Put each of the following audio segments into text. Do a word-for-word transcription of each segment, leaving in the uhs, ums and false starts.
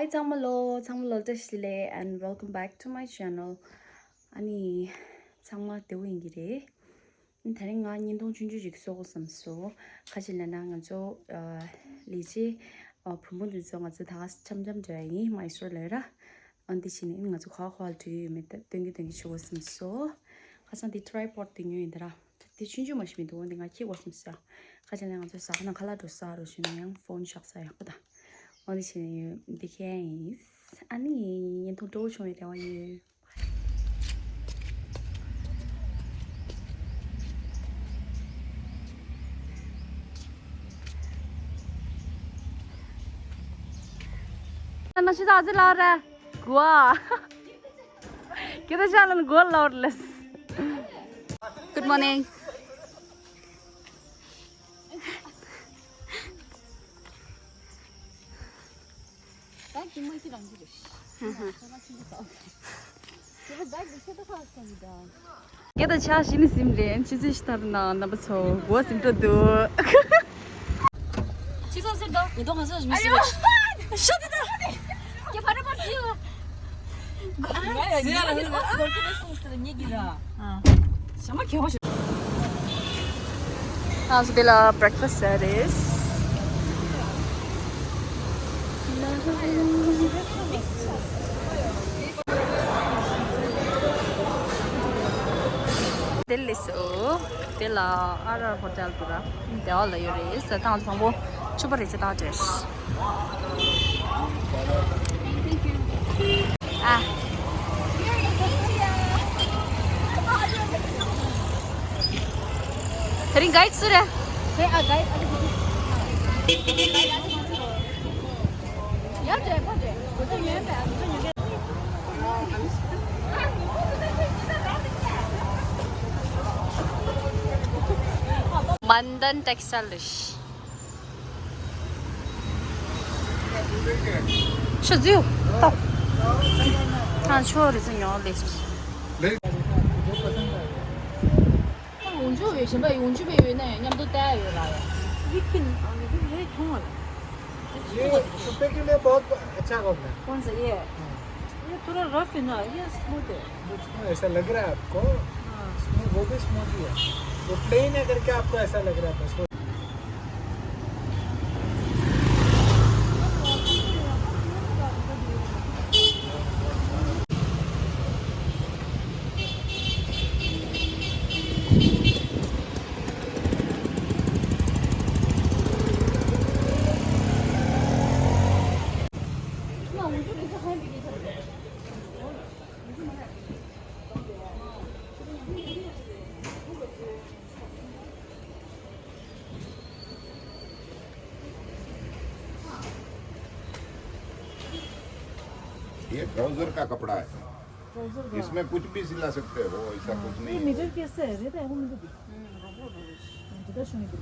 Hi ཚང་མ་ལོ། ཚང་མ་ལོ་བཀྲ་ཤིས་བདེ་ལེགས། And welcome back to my channel. ཨ་ནི་ཚང་མ་བདེ་པོ་ཡིན་གྱི་རེད། ཨ་ནི་དེ་རིང་ང་བརྙན་ཐུང་ཆུང་ཆུང་ཅིག་བཟོ་དགོས་བསམ་སོང་། ག་རེ་ལབ་ན་ང་ཚོ་ཨ་ལས་བྱེད་ཨ་བུ་མོ་འདི་ཚོ་ང་ཚོ་ད་ག་འཆམ་འཆམ་འགྲོ་ཡ་ཡིན། མའི་སོར་ལ་ཡོད་ར། ཨ་འདི་བྱས་ནས་ཨ་ནི་ང་ཚོ་ག་པར་ག་པར་འགྲོ་ཡི་ཡོད་མེད་ད་སྟོན་གྱི་སྟོན་གྱི་བྱེད་དགོས་བསམ་སོང་། ཁ་སང་འདི་ཊི་རའི་པོཌ་འདི་ཉོས་ཡིན་ད་ར། དེ་ཆུང་ཆུང་མ་ཞིག་མི་འདུག་འོ་འདི་ང་ཁྱེར་དགོས་བསམ་སོང་། ཁ་ཅིག་ནས་ང་ཚོ་ཟ་ཁང་ནང་ཁ་ལག་འགྲོ་ས་རུ་ཞུས་ན་ཡང་ཕོན་བཞག་ས་ཡག་པོ་དང་། འོ་འདི་བྱས་ནས་འདི་ཁྱེར་ཡིན། ཨ་ནི་བརྙན་ཐུང་སྤྲོ་པོ་བྱུང་བའི་རེ་བ་ཡོད། ཨ་ན་ཤི་ད་ཨ་ཙི་ལ་ར་གོ་ཨ། ཁྱེད་ད་ཤ་ལན་གོ་ལོར་ལེས། Good morning. ད་ཀྱི་མ་ཁྱི་རང་ཁྱི་རེད། ཁྱི་མ་ཁྱི་རེད། ཁྱི་མ་ད་ཀྱི་ཁྱི་ད་ཁ་སང་གི་ད། ཀྱེ་ད་ཆ་ཤི་ནི་སིམ་རེད། ཆི་ཚེ་ཤི་ཐར་ན་རྣམ་པ་ཚོ་གོ་སིམ་ཏོ་འདུག་ཆི་ཚོ་སེ་ཏོ། ཡེ་ཏོ་ང་ཚོ་མི་སི་རེད། ཤ་ཏི་ཏོ། ཀྱེ་ཕ་ར་པ་ཏི་ཡོ། ང་ཡ་ཉེ་ར་ལ་སོ་ཀྱེ་ཏོ་སུང་སེ་ཉེ་གི་ར། ཨ། ཞྭ་མོ་གྱོན་པ་ཞིག་ང་ཚོ་འདི་ལ་བྷི་རེག་ཕ་སི་ཟ་རེད། འདི་ལས་སོ། འདི་ལ་ཨ་ར་ཧོ་ཊེལ་འདུག་ར། འདི་བ་ལ་ཡོད་རེད། ཟ་ཐང་བཟང་པོ་ཕྱུ་པ་རེ་ཅི་བཏང་སྤྲད། ཨ། དེ་རིང་གའིཌ་སུ་རེད། དེ་ཨ་གའིཌ་ཨ་ཡ་ཏྲེ་པ་ཏྲེ་གོ་ཏོ་ཉོས་པ་གོ་ཏོ་ཉོས་པ། མན་དན་ཊེགས་ཊའིལ་རེད། ཤོ་ཛིའུ་ཏོ། ཁྱང་ཆོ་རི་ཟི་ཉོ་ལེ། ཡོང་རྒྱུ་ཡོད་བཞིན་པ་ཡོང་རྒྱུ་བས་ཡོད་ན་ཡང་མཉམ་དུ་བལྟ་ཡ་ཡོད་ལ་ཡ། ཡིད་ཁྱིན་ཨ་ནི་ལས་ཁྱོང་བ་ལ། ये सुनते के लिए बहुत अच्छा होगा। कौन सा ये? हाँ। ये थोड़ा रफ है ना, ये स्मूथ है। जो इसमें ऐसा लग रहा है आपको, हाँ। इसमें वो भी स्मूथ ही है। वो प्लेन है करके आपको ऐसा लग रहा है बस। ये ट्राउजर का कपड़ा है। ट्राउजर का। इसमें कुछ भी सिला सकते हो, ऐसा कुछ ये नहीं है। मिरर कैसे है? रहता है वो मिरर भी। हम्म, रबर, रबर। हाँ, जिधर सुनी थी।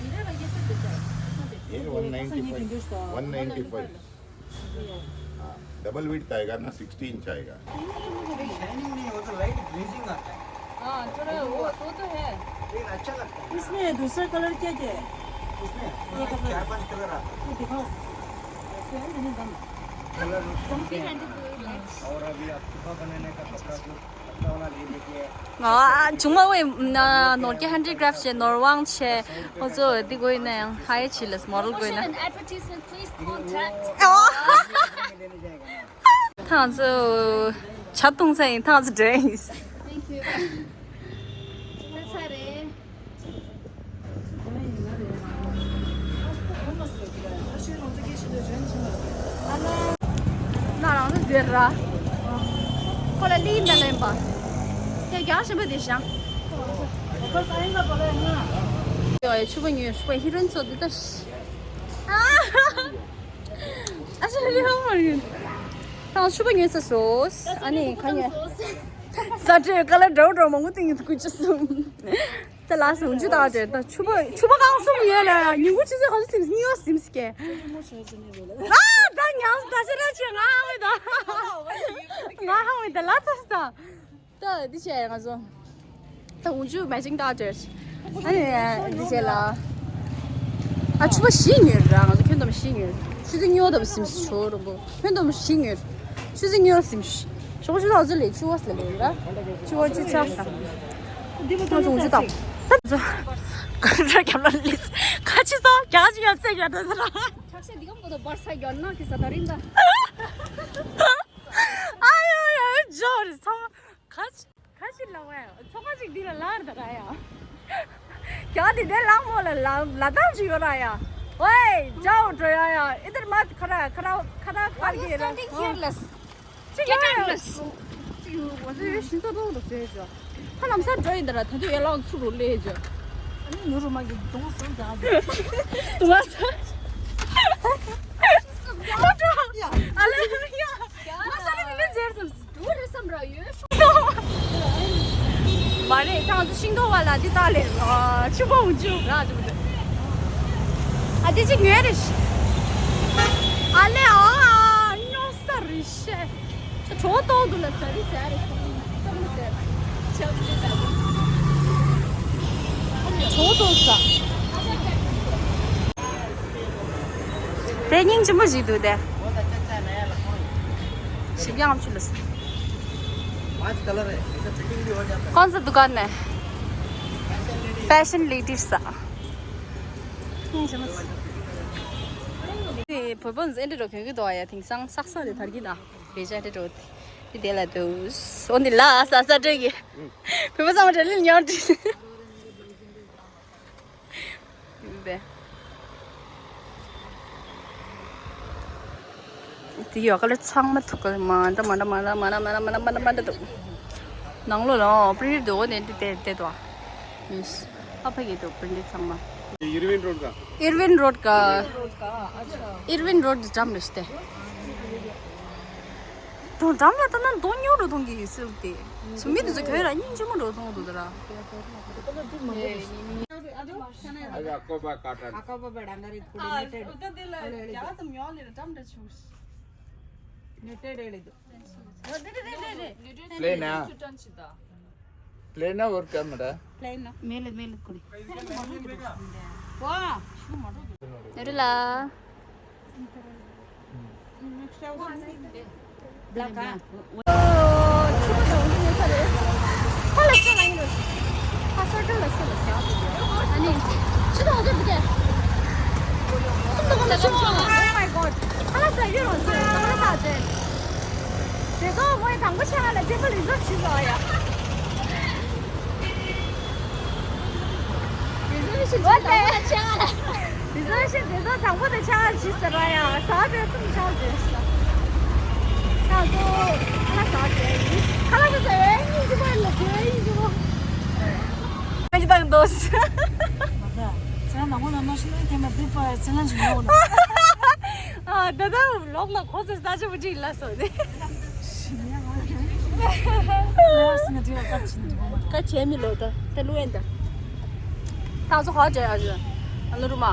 मिरर कैसे देता है? ये one ninety five, one ninety five. हाँ, डबल विड्थ आएगा ना, सिक्सटी इंच आएगा। शाइनिंग नहीं होता, लाइट ग्लेजिंग आता है। हाँ, थोड़ा वो, वो तो है। लेकिन अच्छा लगता है। इसमें दूसरा कलर क्या क्या है? इसमें ये कलर। चार पांच कलर आता है। ये दिखाओ। कलर। और अभी आप सुबह बनाने का कपड़ा जो ང་ཆུང་མ་བས་ནོར་གྱི་ཧན་ཌི་གྷི་རབ་བྱས་ནོར་དབང་བྱས། ཁོ་ཚོ་འདི་དགོས་ན་ཡང་ཧ་ཡ་ཆི་ལས་མོ་ཌེལ་དགོས་ན། Advertisement, please contact. ཐང་ཚོ་ཆ་ཐུང་ཚ་ཡིན། ཐང་ཚོ་འདྲེས། Thank you. ན་རང་ཚོ་ཟེར་ར། ཁོ་ལ་ལི་ཡིན་ད་ལེན་པ། དེ་རྒྱག་བཞིན་པ་དེ་བཞག་ཡོ་ཡོ་ཕྱུ་པ་ཉོས། ཕྱུ་པ་ཧི་རོ་ཡིན་ཚོ་འདི་ལྟ་ཞིག་ཨ་ཅག་ལི་ཧ་མ་རིན། ད་ཕྱུ་པ་ཉོས་ས་སོ། ཨ་ནི་ཁ་ཉོས། ས་འདྲེ་ཀ་ལ་འདྲ་འདྲ་མང་པོ་སྟེང་ཡོད་དུ་ཀུ་ཅི་སུ། ད་ལ་སུ་འཇུ་ད་འདྲེ་ད་ཕྱུ་པ་ཕྱུ་པ་གང་སུ་ཡོད་ལ་ཉིན་གུ་ཆུ་ཚོད་གང་སུ་སིམ་སྙིང་བ་སིམ་སྐྱེ། ཨ་ད་ཉང་ད་ཆ་ར་ཆེ་ང་ཧ་མི་ད། ང་ཧ་མི་ད་ལ་ཚ་སི་ད། ད་འདི་བྱས་ང་ཚོ། ད་འུ་ཅུ་མེ་ཅིང་ད་འདྲེ། ཨ་ནི་འདི་བྱས་ལ། ཨ་ཕྱུ་པ་བཞི་ཉོས་ར། ང་ཚོ་ཁྱོན་བསྡོམས་བཞི་ཉོས། ཆུ་ཚོད་ཉི་ཤུ་ཟིན་ཤོ་རུ་བོ། ཕན་དོམ་ཞིག་ངེར། ཆུ་ཚོད་ཉི་ཤུ་ཟིན་ཤོ་ཆུ་ཚོད་ཨ་ཟི་ལེ་ཆུ་བ་སི་ལེ་ར། ཆུ་བ་ཆུ་ཆག་ས། འདི་མོ་ཚོ་ཆུ་ཏམ། ཁ་ཆི་ཚོ་རྒྱ་ཆི་ཡོད་ཚད་ཡོད་ད་ཟེར་ར། ཁྲག་ཤེད་འདི་ག་མོ་ད་བར་ས་ཡོད་ན་ཁི་ས་ད་རིང་ད། ཨ་ཡོ་ཡོ་ཇོ་རེ་ཚང་མ་ཁ་ཆི། ཁ་ཆི་ལ་བ་ཡ། ཚོ་ཁ་ཅིག་འདི་ལ་ལར་ད་ར་ཡ། རྒྱ་འདི་དེ་ལག་མོ་ལ་ལ་ལ་དམ་ཅིག་ཡོད་ར་ཡ། ཝེ་ཇའོ་འགྲོ་ཡ་ཡ། ཨི་དར་མ་ཁ་ར་ཁ་ར་ཁ་ར་ཁ་ར་གི་ར། Standing here, let's ཅིག་ཡོད་ཡ། ཅིག་ཡོད་ང་ཚོ་ཡོད་ཤིན་ཙོ་ཏོ་ཏོ་ཟེར་ཇོ། ཧ་ལམ་ས་འགྲོ་ཡིན་ད་ར། ད་དུང་ཡ་ལང་ཚུགས་རུ་ལེ་ཇོ། ཨ་ནི་ནུ་རུ་མ་གི་དུང་སུ་རྒྱ་གི་དུང་ས། ཨ་ལེ་ཡ། ང་ས་ལེ་ནི་ཟེར་སམ། འགྲོ་རེད་བསམ་ར་ཡོད་ཤོག་མ་རེད། ད་ང་ཚོ་ཤིང་ཏོག་བ་ལ་འདི་ལྟ་ལེ། ཨ་ཆུ་བོ་འཇུ་ར་འཇུ་འདི། ཨ་དེ་ཅིག་ཉོས་རེད་ཤི། ཨ་ལེ་ཨ་ཉོ་ས་རེད་ཤི། ད་གྲོ་ཏོག་འདུག་ལ་ཟ་རི་ཟ་རེད་ཤི། གྲོ་ཏོག་ཟ། དེ་སྙིང་རྗེ་མོ་ཞིག་འདུག་དེ། ཞིག་ཡང་ཆུ་ལ་སོང་། कौन सा दुकान है? फैशन लेडीज सा। བོད་པ་འཛིན་འདྲ་འགྲོ་གི་འདུག་ཡ། དེང་སང་སག་ས་དེ་དར་གི་ད། བེ་ཅ་འདྲ་འགྲོ་དེ་དེ་ལ་དུ། འོ་འདི་ལ་ས་ས་འདྲ་གི། བོད་པ་ཚང་མ་འདྲ་ལི་ཉོ་འདྲི། དེ་ཡོད་ག་ལ་ཚང་མ་ཐུག་ག་ལ་མ་འདྲ་མ་འདྲ་མ་འདྲ་མ་འདྲ་མ་འདྲ་མ་འདྲ་མ་འདྲ་འདུག་ནང་ལོགས་ལ་པི་རིན་ཊི་འདུག་འོ་དེ་འདི་དེ་དེ་དོ། ཨ་ཕ་གི་འདུག་པི་རིན་ཊི་ཚང་མ། इरविन रोड का। इरविन रोड का। इरविन रोड འགྲམ་རེད་ཤི་ཏེ། དོ་འགྲམ་ལ་ལྟ་ན་དོ་ཉོ་རུ་གཏོང་གི་ཡོད་སྲིད་དེ། མི་དེ་ཚོ་ག་ར་སྙིང་རྗེ་མོ་འགྲོ་གཏོང་འདུག་ད་ར། आज आपको बाय काटन। आपको बाय डांगर इतने नेटेड। नेटेड है ले दो। प्लेन है। प्लेन है और क्या मरा? प्लेन है। मेले मेले कोनी। वाह। नरुला। ཟེར་ཏོ་ངོས་དང་པོ་ཆ་ལ་ཅེ་པ་རི་ཟོར་ཆི་ཟོ་ཡ། རི་ཟོར་ཆི་ཟོ་དང་པོ་ཆ་ལ། རི་ཟོར་ཆི་ཟོ་དང་པོ་དང་ཆ་ལ་ཆི་ཟོ་ར་ཡ། ས་བའི་སུམ་ཆ་ལ་ཅེ་ས། ད་ཚོ་ཁ་ལ་ས་ཅེ་ཡིན། ཁ་ལ་ས་ས་ཡིན་གྱི་མ་ལ་ཅེ་ཡིན་གྱི་མ། ཁ་ཅི་དང་དོ་ས། ཚེ་ན་ངོ་ན་མ་ཤི་ན་ཁྱེད་མ་དུ་པ་ཚེ་ན་ཞིག་ཡོང་ན། ཨ་ད་ད་ལོག་ན་ཁོ་ཚོ་ས་ཆ་བུ་ཅིག་ལ་སོ་ནི། ཀ་ཆེ་མི་ལོ་ད་ད་ལུ་ཡན་ད། ད་ཚོ་ཧ་ཅེ་ཨ་ཅེ། ཨ་ལ་རུ་མ།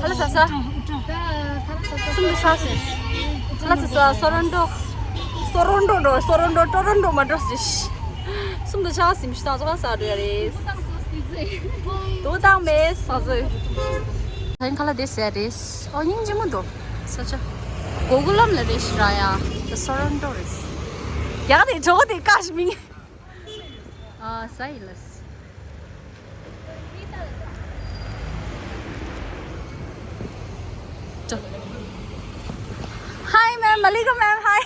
ཁ་ལ་ས་ས། སུམ་དུ་ཆགས་སེ། ཁ་ལ་ས་ས་སོ་རོན་ཏོ། སོ་རོན་ཏོ་འགྲོ་སོ་རོན་ཏོ་ཊོ་རོན་ཏོ་མ་འགྲོ་སེ། སུམ་དུ་ཆགས་སེ་མི་ཤི་ད་ཚོ་ཧ་ས་འགྲོ་ཡ་རེད། དོ་དང་མེད་ས་ཟོས། ད་ཡིན་ཁ་ལ་དེ་ཟེར་རེད། ཨོ་སྙིང་རྗེ་མོ་འདུག་ས་ཆ། གོ་གུ་ལམ་ལ་རེད་ཤི་ར་ཡ། ད་སོ་རོན་ཏོ་རེད། ཡག་དེ་གྲོགས་དེ་བཀའ་ཞིག་མིན། ཨ་ས་ཡི་ལ་སི། Hi ma'am, Malika ma'am, hi.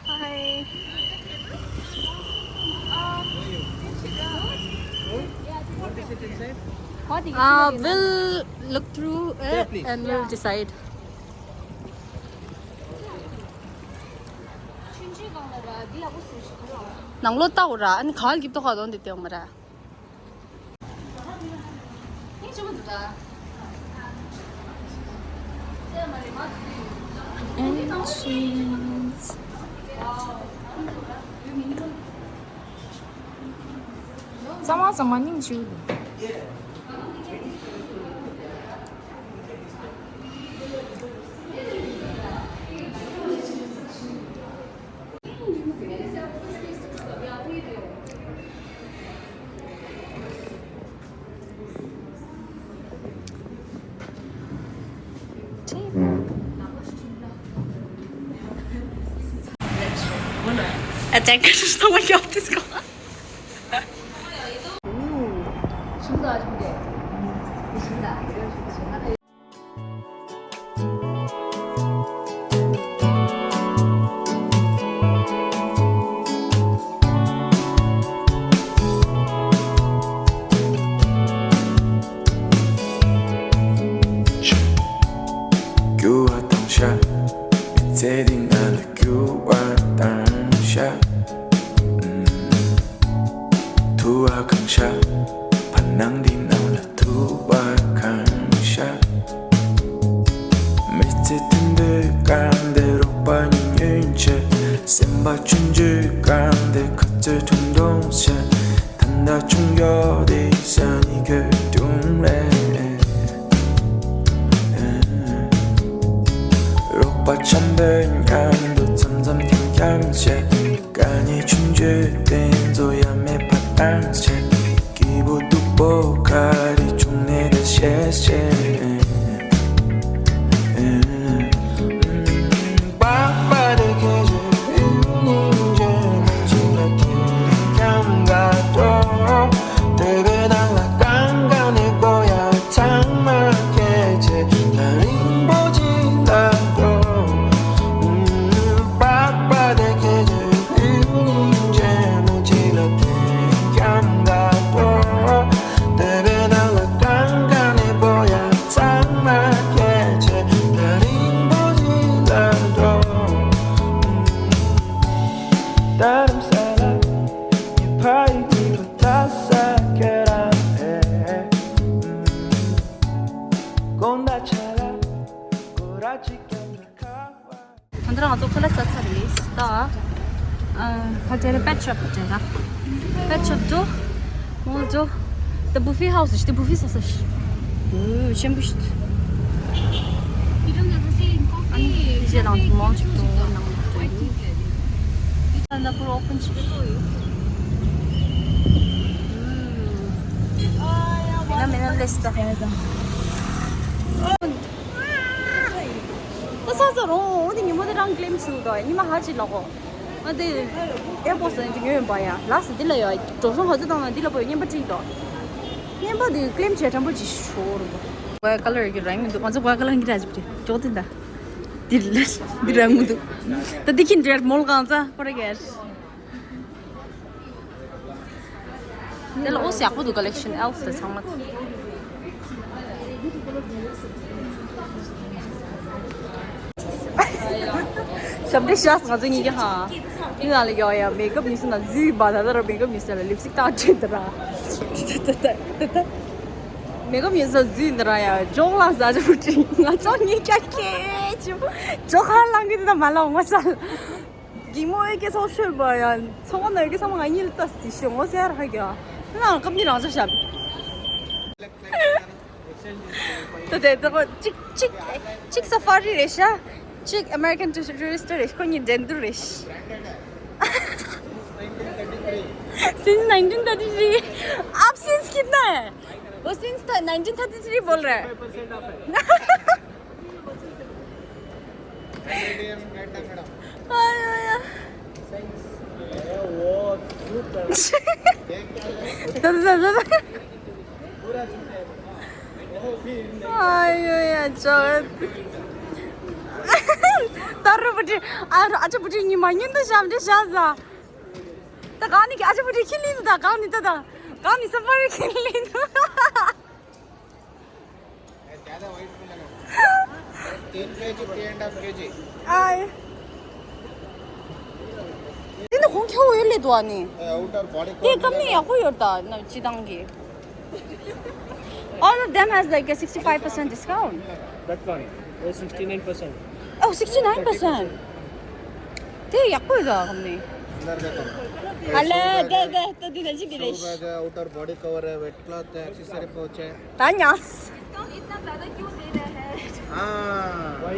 Hi. Uh, we'll look through it and we'll decide. ནང་ལོགས་ལྟ་འོ་ར། ཨ་ནི་ག་ལ་འགྱིབ་ཏོ་ཁ་དོན་དེ་སྟེང་མ་ར། Entrance. ཚང་མ་ཚང་མ་སྙིང་རྗེ་པོ་འདུག А так, что мы делаем? རྒྱུ་བ་དང་ཤ། མི་ཚེ་འདི་ང་ལ་རྒྱུ་བ་དང་ཤ། ཐུ་བ་གང་ཤ། བར་སྣང་འདི་ནང་ལ་ཐུ་བ་གང་ཤ། མི་ཚེ་མཐུན་འདོད་གང་དེ་རོགས་པ་ཉུང་ཉུང་བྱེད། སེམས་པ་ཆུང་ཆུང་གང་དེ་ཁ་རྩོད་ཁྲུང་ཁྲུང་བྱེད། ད་ལྟ་ཆུང་ཡོད་དེ་ས་ནི་གོད་ཀྲུང་རེད། རོགས་པ་འཆམ་པོའི་མཉམ་དུ་འཆམ་འཆམ་འཁྱམ་འཁྱམ་བྱེད། དཀའ་ངལ་ཆུང་ཆུང་དེ་ཚོ་ཡ་མེད་པ་བཏང་བྱེད། སྐྱིད་པོ་སྡུག་པོ་ག་རེ་བྱུང་ནས་ད་བཤད་བཤད། ད་ལྟ་ང་ཚོ་ཁ་ལག་ཟ་ཚར་རེད་ད། ཨ། ཕ་དེ་རེད། པེཊ་ཤོབ་དེ་རེད། པེཊ་ཤོབ་འགྲོ། མོལ་འགྲོ། ད་བུ་ཧྥེ་ཧའུ་སི་ཞིག་ད། བུ་ཧྥེ་ཟ་ས་ཞིག་ཨོ། ཆེན་པོ་ཞིག་ཨ་ནི་ཕྱི་རྗེས་ལ་ང་ཚོ་མོལ་ཞིག་འགྲོ། ནང་ལ་འགྲོ་ཡིན། ད་ལྟ་པུར་ཨོ་པན་ཞིག་འགྲོ་ཡོད། མིན་ན་མིན་ན་ལེས་ད། ད་ས་ས་རོང་འོ་དེ་ཉི་མ་དེ་རང་ཀླེམ་ཞུ་དོ། ཉི་མ་ཧ་ཅི་ལ་གོ། ང་དེ་ཨེར་པོ་སི་ཉོས་ཡིན་པ་ཡ། ལགས་སོ། འདི་ལ་ཡ་འགྲོ་སོང་ག་ཚོད་བཏང་ན་འདི་ལ་པོ་ཡ་རྔན་པ་སྤྲད་དོ། རྔན་པ་དེ་ཀླེམ་བྱས་དྲང་པོ་ཅིག་ཞུ་རུ། བའི་ཀ་ལར་གི་རང་མི་འདུག་ང་ཚོ་བའི་ཀ་ལར་གི་ར་ཅིག་འགྲོ་དེ་འདྲ། འདི་ལ་འདི་རང་མི་འདུག་ད་འདི་ཁྱིན་འདྲ་མོལ་གང་ཚ་ཁོ་ར་གེར། དེ་ལ་ཨོ་སི་ཡག་པོ་འདུག་ཀ་ལེག་ཤན་ཨེལ་ཕ་དེ་ཚང་མ། ཞབས་འདྲེ་ཤག་ང་ཚོ་གཉིས་ཀྱི་ཧ། ཡིན་ན་ལ་ཡོ་ཡ་མེག་ཨབ་ཉི་སུ་ན་འཛུལ་བ། ད་ད་ར་མེག་ཨབ་ཉི་སུ་ལ་ལིབ་སི་ཊིག་ཏག་བྲིས་ད་ར། ད་ད་ད་ད། མེག་ཨབ་ཉི་སུ་འཛུལ་ད་ར་ཡ། ཇོག་ལ་ཟ་ཇོ་བྲིས། ང་ཚོ་གཉིས་ཀྱ་ཁེ་ཆུ། ཇོག་ཧ་ལང་གི་ད་མ་ལ་འོང་བ་ས། གིང་མོ་ཨེ་ཀེ་སོགས་ཤོད་པ་ཡ། ཚོང་ན་ཨེ་ཀེ་ཚང་མ་ང་གཉིས་ལ་ལྟ་སི་ཤོད་ངོ་ཟེར་ཧ་གྱ། ན་ཀམ་ནི་རང་ཅག་ཤབ། ད་དེ་ད་གོ་གཅིག་གཅིག་གཅིག་སཱ་ཕ་རི་རེད་ཤག་གཅིག་ཨ་མེ་རི་ཀན་ཊུ་རི་སི་ཊི་རེད། ཁོ་གཉིས་འགྲན་བསྡུར་རེད། Since nineteen thirty-three. आप सिंस कितना है? वो सिंस था, नाइनटीन थर्टी थ्री बोल रहा है। Hundred years, madam. आय, आय, आय। दादा, दादा, दादा। आयो यार, चौथ। तर बुटी, अझ बुटी नि मान्यन्त शाम दे शाजा। त गानी के अझ बुटी खिलिन त गानी त दा। गानी सफर खिलिन। ज्यादा weight नहीं लगा। तीन KG, three and half KG. I. ཡིན་ན་ཁོང་ཁྱོད་ཡོད་ལེ་དུ་ཨ་ནི། Outer body དེ་ཀམ་ནི་ཡག་པོ་ཡོད་ད་ན་སྤྱི་བཏང་གི། All of them has like a sixty-five percent discount. That one, oh, sixty-nine percent. Oh, sixty-nine percent. དེ་ཡག་པོ་ཡོད་ད་ཀམ་ནི། अंदर देखो। ཨ་ལེ་དེ་དེ་དེ་དེ་ཅི་གི་རེད། Shoe bag है, outer body cover है, wet cloth है, accessory pouch है। ད་ཉལ། डिस्काउंट इतना ज्यादा क्यों दे रहे हैं? हाँ। Why?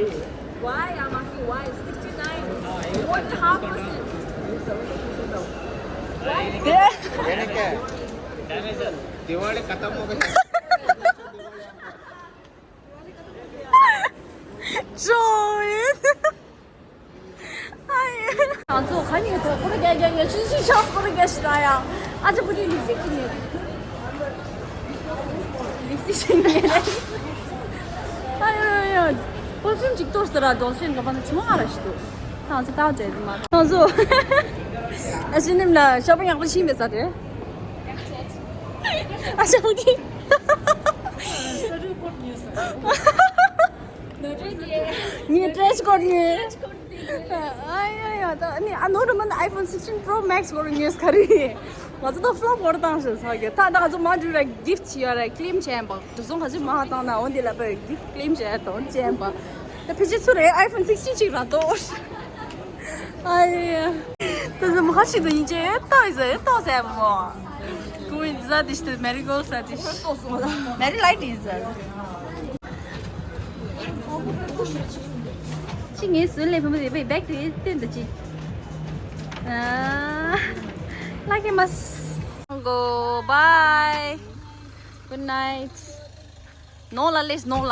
Why? I'm asking why. Sixty nine. More than half percent. Why? मैंने क्या है? दिवाली खत्म हो गई। ཇོ་ཡིན། ང་ཚོ་ག་ནས་ཐོག་པོ་ར་རྒྱ་རྒྱ་རྒྱ་ཆུ་ཆུ་ཆགས་པོ་ར་རྒྱ་ཞིག་ལ་ཡ། ཨ་ཅག་པོ་དེ་ལིབ་སི་ཊིག་ཅིག་ཉོས། ལིབ་སི་ཊིག་ཅིག་ཉོས་རེད། ཨ་ཡོ་ཡོ་ཡོ། པར་ཕིའུམ་ཅིག་གཏོར་ཟེར་ར་ཌོལ་ཕིན་ག་པ་ན་ཆུ་མོ་ང་ར་ཞིག་འདུག་ང་ཚོ་ཏག་ཏག་འདུག་མ། ང་ཚོ་ཨ་ཤི་ནིམ་ལ་ཤོ་པིང་ཡག་པོ་ཕྱིན་པའི་ས་དེ། ཨ་ཤ་པོ་དེ། ངའི་ཌི་རེ་སི་ཀོཌ་ཉོས། ཨ་ཡ་ཡ། ད་ནི་ཨ་ནོར་མན་ཨའི་ཕོན་sixteen Pro Max སྐོར་ཉོས་ག་རེ། ང་ཚོ་ད་ཕི་ལོབ་སྐོར་བཏང་ཞིག་ཚ་གི། ད་ད་ང་ཚོ་མ་འགྲུལ་ར་གིཕ་ཊི་ཡོད་ར་ཀི་ལེམ་བྱས་པ། འགྲོ་སོང་ག་ཚོད་མ་བཏང་ན་འོན་ཏེ་ལ་པའི་གིཕ་ཊི་ཀི་ལེམ་བྱས་དང་བྱས་པ། ད་ཕི་ཅི་ཚུ་རེ་ཨའི་ཕོན་sixteen ཅིག་ར་ཏོ། ཨ་ཡ་ཡ། ད་ཚོ་མ་ཁ་ཞིག་ཏུ་ཡིན་ཅེ་ཏོ་ཡི་ཟེར་ཏོ་ཟེར་མོ། ཀུ་མི་ཛ་དི་ཤི་ཏི་མེ་རི་གོལ་ཌི་ཟ་དི་ཤི། མེ་རི་ལའིཊ་ཡི་ཟེར། ཅི་ངའི་སུན་ལས་བུ་མོ་རེ་བའི་བེག་དེ་སྟོན་ད་ཅི། ཨ། ལགས་ཀྱི་མ། གོ་བའི། Good night. ནོ་ལ་ལེས་ནོ་ལ།